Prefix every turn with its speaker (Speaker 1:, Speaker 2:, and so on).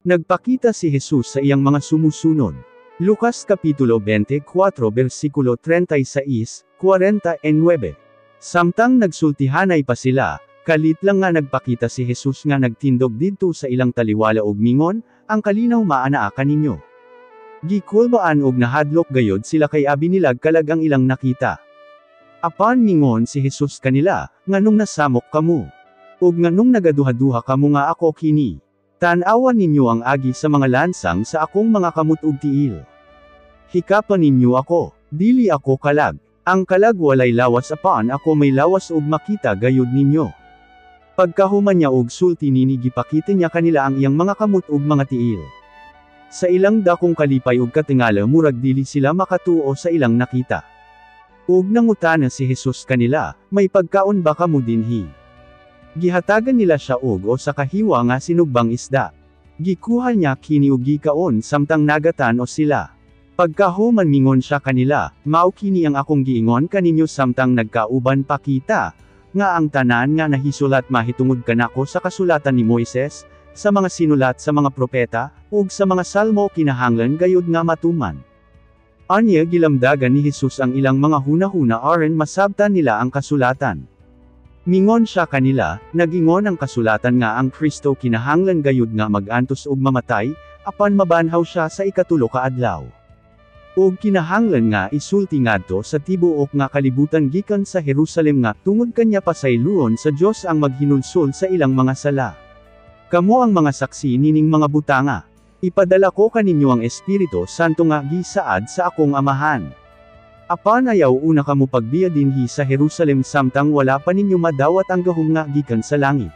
Speaker 1: Nagpakita si Jesus sa iyang mga sumusunod. Lucas Kapitulo 24 versikulo 36, 49. Samtang nagsultihanay pa sila, kalit lang nga nagpakita si Jesus nga nagtindog didto sa ilang taliwala og mingon, "Ang kalinaw maanaa kaninyo." Gikulbaan og nahadlok gayod sila kay abi nilag kalag ang ilang nakita. Apan mingon si Jesus kanila, "Nganong nasamok kamo? Ug nganong nagaduhaduha kamo nga ako kini? Tan-awa ninyo ang agi sa mga lansang sa akong mga kamot ug tiil. Hikapa ninyo ako, dili ako kalag. Ang kalag walay lawas apan ako may lawas ug makita gayud ninyo." Pagkahuman niya og sulti nini, gipakita niya kanila ang iyang mga kamot ug mga tiil. Sa ilang dakong kalipay ug katingala, murag dili sila makatuo sa ilang nakita. Ug nangutana si Jesus kanila, "May pagkaon ba kamo dinhi?" Gihatagan nila siya og usa ka hiwa nga sinugbang isda. Gikuha niya kini ug gikaon samtang nagatan-o sila. Pagkahuman mingon siya kanila, "Mao kini ang akong giingon kaninyo samtang nagkauban pa kita, nga ang tanan nga nahisulat mahitungod kanako sa kasulatan ni Moises, sa mga sinulat sa mga propeta, ug sa mga salmo kinahanglan gayud nga matuman." Anya gilamdagan ni Jesus ang ilang mga hunahuna aron masabtan nila ang kasulatan. Mingon siya kanila, "Nagingon ang kasulatan nga ang Kristo kinahanglan gayud nga mag-antos ug mamatay, apan mabanhaw siya sa ikatulo ka adlaw. Ug kinahanglan nga isulti ngadto sa tibuok nga kalibutan gikan sa Jerusalem nga tungod kanya pasayloon sa Dios ang maghinulsol sa ilang mga sala. Kamo ang mga saksi nining mga butanga. Ipadala ko kaninyo ang Espiritu Santo nga gisaad sa akong Amahan. Apan ayaw una kamo pagbiya dinhi sa Jerusalem samtang wala pa ninyo madawat ang gahom nga gikan sa langit."